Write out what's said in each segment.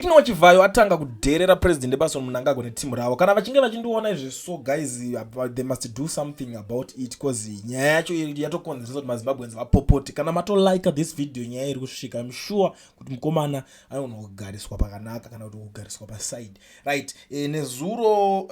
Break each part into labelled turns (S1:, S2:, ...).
S1: Tino Chivhayo atanga kudherera President Emmerson Mnangagwa netimu ravo. Kana vachinge vachindiona izvi, so guys, they must do something about it, because nyaya yacho yatokonzeresa kuti maZimbabweans vapopote. Kana matolika this video, nyaya iri kusvika. I'm sure kuti mukomana anogona kugariswa pakanaka kana kuti kugariswa paside, right? Nezuro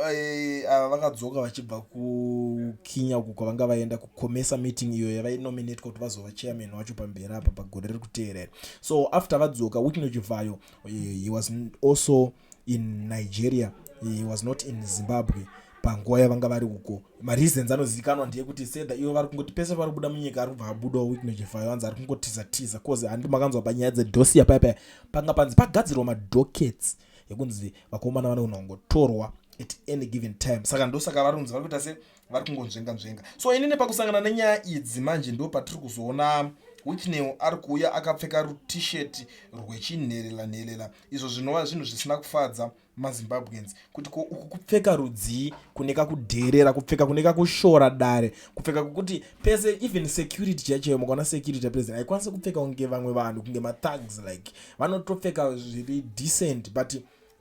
S1: ava vakadzoka vachibva kuKenya uku kwavanga vaenda kuCOMESA meeting iyo yavainominatwa kuti vazova chairman wacho pamberi apa pagore riri kuteerera. So after vadzoka, Wicknell Chivhayo, he was also in Nigeria, he was not in Zimbabwe panguva yavanga vari uko. Mareasons anozivikanwa ndeyekuti sedha ivo vari kungoti pese vari kubuda munyika ari kubva abudawo Wicknell Chivhayo, anzi ari kungotiza tiza, 'cause handi makanzwa panyaya dzedossier paya paya panga panzi pagadzirwa madockets ekunzi vakomana vanogona kungotorwa at any given time. Saka ndosaka vari kunzi vari kuita se vari kungonzvenga nzvenga. So inini pakusangana nenyaya idzi manje, ndo patiri kuzoona Wicknell ari kuuya akapfeka ruT-shirt rwechinherera nherera, izvo zvinova zvinhu zvisina kufadza maZimbabweans, kuti ko uku kupfeka rudzii kune kakudherera, kupfeka kune kakushora dare, kupfeka kwekuti pese, even security chaiyo chaiyo, mukaona security yapresident haikwanisi kupfeka kunge vamwe vanhu, kunge mathugs, like vanotopfeka zviri decent, but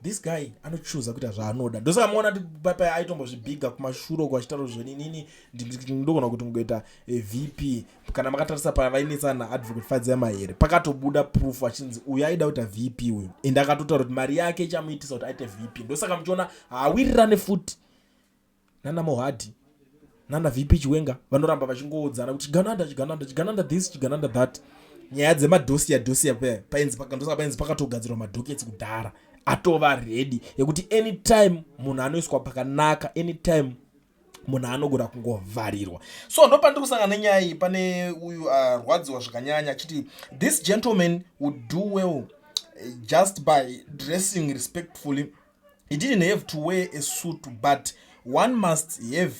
S1: this guy anochuza kuita zvaanoda. Ndosaka muona kuti papa aitombozvibhiga kumashure uko achitaura zvoni, inini ndogona kuti kungoita VP. Kana makatarisa pavainetsana naAdvocate Fadzai Mahere, pakatobuda proof achinzi uyu aida kuita VP uyu, ende akatotaura kuti mari yake ichamuitisa kuti aite VP. Ndosaka muchiona haawirirane futi nana Mohadi, nana VP Chiwenga, vanoramba vachingoudzana kuti chigananda, chigananda, chigananda this, chigananda that. Nyaya dzemadossier dossier paya painzi, ndosaka painzi pakatogadzirwa madockets kudhara, atova ready ekuti anytime munhu anoiswa pakanaka, anytime munhu anogona kungovharirwa. So ndo pandiri kusangana nenyaya iyi. Pane uyu arwadziwa zvakanyanya achiti this gentleman would do well just by dressing respectfully. He didn't have to wear a suit, but one must have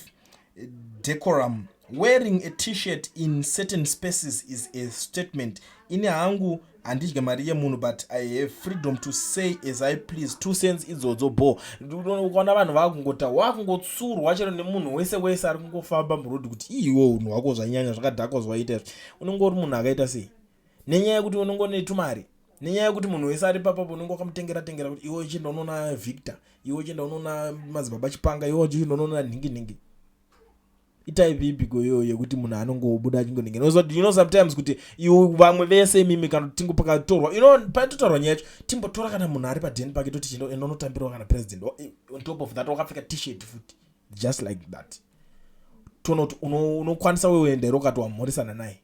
S1: decorum. Wearing a T-shirt in certain spaces is a statement. Ini hangu handidye mari yemunhu, but I have freedom to say as I please. 2 cents idzodzo bo. Ukaona vanhu vakungota wakungotsurwa chero nemunhu wese wese ari kungofamba murodhi kuti iwe unhu hwako zvanyanya, zvakadhakwa zvaita izvi, unenge uri munhu akaita sei? Nenyaya yekuti unenge une tumari, nenyaya yekuti munhu wese ari papapo unenge wakamutengera tengera kuti iwe uchienda unoona Victor, iwe uchienda unoona Madzibaba Chipanga, iwe uchienda unoona nhingi nhingi. Itype ipiko iyoyo yekuti munhu anongobuda achingonhingi? You know sometimes kuti iwe vamwe vese imimi, kana tingo pakatorwa, patotaurwa nyaya yacho, timbotora kana munhu ari padheni pake, toti chindo enda unotambirawo kana president. On top of that wakapfeka T-shirt futi, just like that. Toona kuti unokwanisa wewe enda here ukati wamhoresana naye.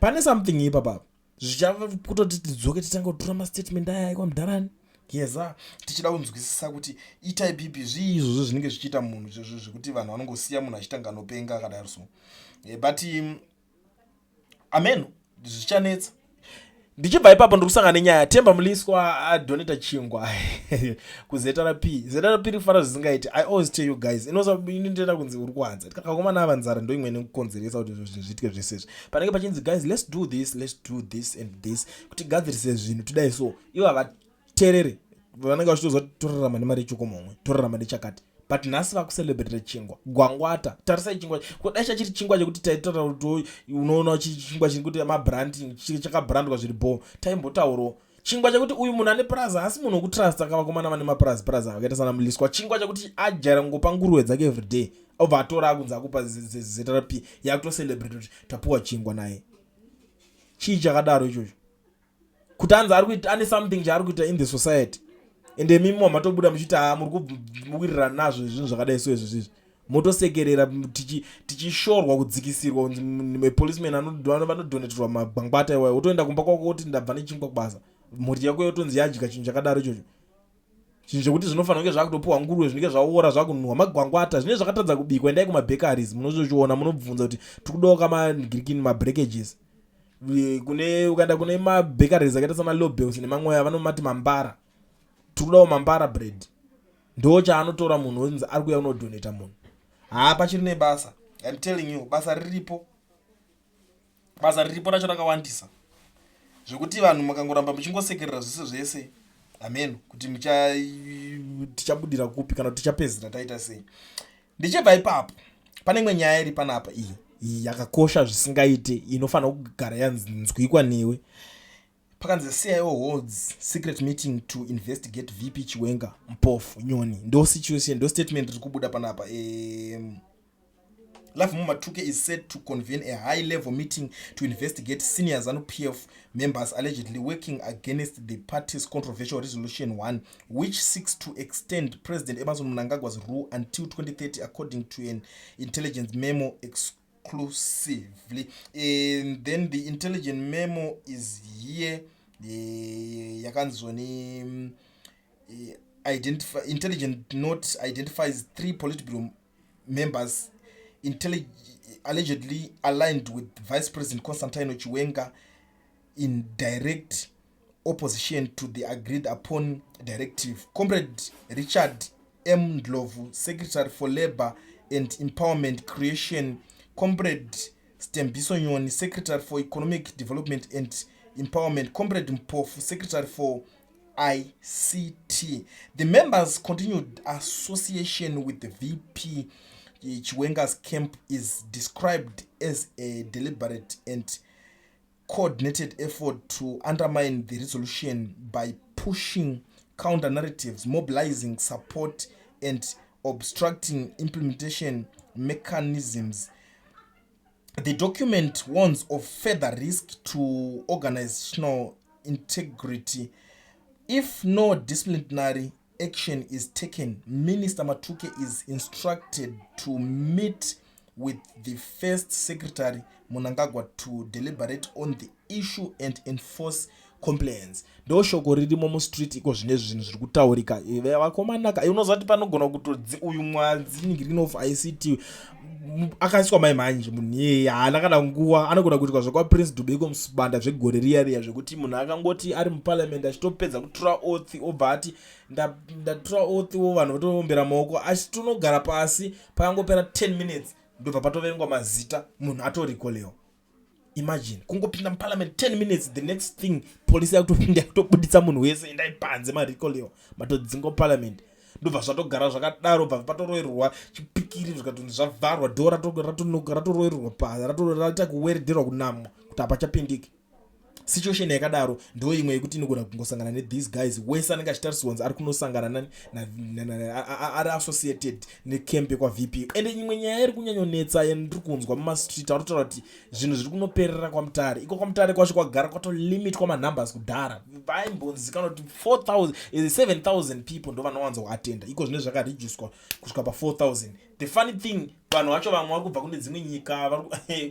S1: Pane something ipapapa zvichava kutoti tidzoke titange kutora mastatement aya aikwa mudharani
S2: Geza, tichida kunzwisisa kuti itype ipi, zvii izvozvo zvinenge zvichiita munhu zvekuti vanhu vanongosiya munhu achitanga anopenga akadaro. So but ameno zvichanetsa.
S1: Ndichibva ipapo, ndiri kusangana nenyaya Temba Mliswa adonata chingwa kuZRP. ZRP iri kufara zvisingaiti. I always tell you guys, ini ndinoda kunzi uri kuwanza kakomana ava nzara, ndo imwe nekukonzeresa kuti zvinhu zviitike zvese izvi. Panenge pachinzi, "Guys, let's do this, let's do this and this kuti gadzirise zvinhu tidai." So ivo havateerere, vanenge vachitoziva kuti torarama nemari yechokomomwe, torarama nechakati, but nhasi vakucelebrata chingwa gwangwata. Tarisai chingwa, kudai chachiri chingwa chekuti taitaura kuti unoona chingwa chiri kuti mabranding, chakabrandwa zviri bo, taimbotaurawo chingwa chekuti uyu munhu ane praza, asi munhu wekutrusta kavakomana vane mapurazi praza vakaita sana Mliswa, chingwa chekuti ajaira kungopa nguruve dzake everyday, obva atora akunzi akupa ZRP, yakutocelebrate kuti tapuwa chingwa naye. Chii chakadaro ichocho kuti anzi ari kuita, ane something chaari kuita in the society, ende mimi wamatobuda muchiti ha, muri kuwirirana nazvo zvinhu zvakadai? So izvo zvizvi motosekerera, tichishorwa, kudzikisirwa kunzi mapoliceman vanodoneterwa magwangwata iwayo. Wotoenda kumba kwako kuti ndabva nechingwa kubasa, mhuri yako yotonzi yadya chinhu chakadaro ichocho, zvinhu zvekuti zvinofanira kunge zvakutopiwa nguruve, zvinenge zvaora, zvakunhuhwa, magwangwata, zvinenge zvakatadza kubikwa. Endai kumabakeries, munozochiona, munobvunza kuti tikudawo kamagirikini, mabreakages. Kune ukaenda kune mabakeries akaita sana Lobels nemamwe aya, vanomati mambara, tikudawo mambara bread. Ndo chaanotora munhu onzi ari kuuya unodonata munhu.
S2: Haa, pachiri nebasa. I'm telling you, basa riripo, basa riripo racho rakawandisa zvekuti vanhu makangoramba muchingosekerera zvese zvese, ameno kuti
S1: tichabudira kupi kana kuti tichapedzisira
S2: taita sei. Ndichibva ipapo, pane imwe nyaya iri panapa
S1: iyi, iyi yakakosha zvisingaite, inofanira kugara yanzwikwa newe.
S2: Pakanzi CIO holds secret meeting to investigate VP Chiwenga, Mpofu, Nyoni. Ndo situation, ndo statement riri kubuda panapa. Lovemore Matuke is set to convene a high level meeting to investigate senior ZANU PF members allegedly working against the party's controversial Resolution 1, which seeks to extend President Emmerson Mnangagwa's rule until 2030, according to an intelligence memo exclusively. And then the intelligence memo is here. Yakanzoni identify intelligent note identifies three Politburo members allegedly aligned with Vice President Constantino Chiwenga in direct opposition to the agreed upon directive. Comrade Richard M. Ndlovu, Secretary for Labor and Empowerment Creation, Comrade Stembiso Nyoni, Secretary for Economic Development and Empowerment, Comrade Mpofu, Secretary for ICT. The members' continued association with the VP Chiwenga's camp is described as a deliberate and coordinated effort to undermine the resolution by pushing counter narratives, mobilizing support, and obstructing implementation mechanisms. The document warns of further risk to organizational integrity if no disciplinary action is taken. Minister Matuke is instructed to meet with the First Secretary Mnangagwa to deliberate on the issue and enforce compliance. Ndo shoko ririmo mustreet iko. Zvine zvinhu zviri kutaurika, vakomanaka. Unoziva kuti panogona kutodzi uyu mwadziningirino of ICT akaiswa mai manje, munhu iyeye haana kana nguva. Anogona kuitwa zvekwaPrince Dubeko Musibanda zvegore riya riya, zvekuti munhu akangoti ari muparliament achitopedza kutura oath, obva ati ndatura oath wo, vanhu votoombera maoko, achitonogara pasi. Pakangopera 10 minutes, ndobva patoverengwa mazita, munhu atorikolewa. Imagine kungopinda muparliament 10 minutes, the next thing polisi yakutopinda, yakutobuditsa munhu wese, endai panze, marikolewa, matodzingwa parliament. Ndobva zvatogara zvakadaro, bva patoroerwa chipikiri, zvikatonzi zvavharwa, dhoo ratoroerwa pa raita kuweredherwa, kunamwa kuti hapachapindiki. Situation yakadaro ndo imwe yekuti inogona kungosangana nethese guys. Wese anenge achitarisirwa kunzi ari kunosangana ari associated necamp yekwaVP. Ende imwe nyaya iri kunyanyonetsa yandiri kunzwa mumastreet, ari kutaura kuti zvinhu zviri kunoperera kwaMutare iko. KwaMutare kwacho kwagara kwatolimitwa manumbers kudhara. Vaimbonzikanwa kuti 4000, 7000 people ndo vanowanza kuatenda iko. Zvine zvakareducwa kusvika pa4000. The funny thing, vanhu vacho vamwe vari kubva kune dzimwe nyika,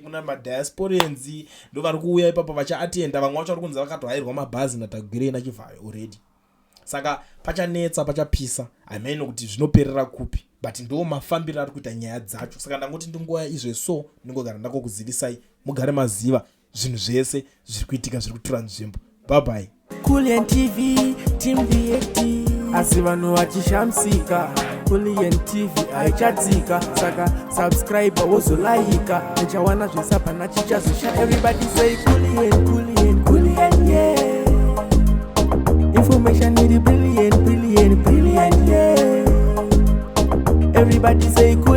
S2: kuna madiasporans ndo vari kuuya ipapo vachaatenda. Vamwe vacho vari kunzi vakatohairwa mabhazi naTagwirei naChivhayo already. Saka pachanetsa, pachapisa. Hameno kuti zvinoperera kupi, but ndo mafambiro ari kuita nyaya dzacho. Saka ndangoti ndinguva izve, so ndingogara ndakokuzivisai, mugare maziva zvinhu zvese zviri kuitika, zviri kutora nzvimbo. Bye bye.
S3: Kulian TV, Team VAT. Asi vanhu vachishamisika, Kulian TV haichatsika. Saka subscribe, wozolaika, uchawana zvese, hapana chichazosha. Everybody say Kulian, Kulian, Kulian, yeah. Information iri brilliant, brilliant, brilliant, yeah. Everybody say Kulian.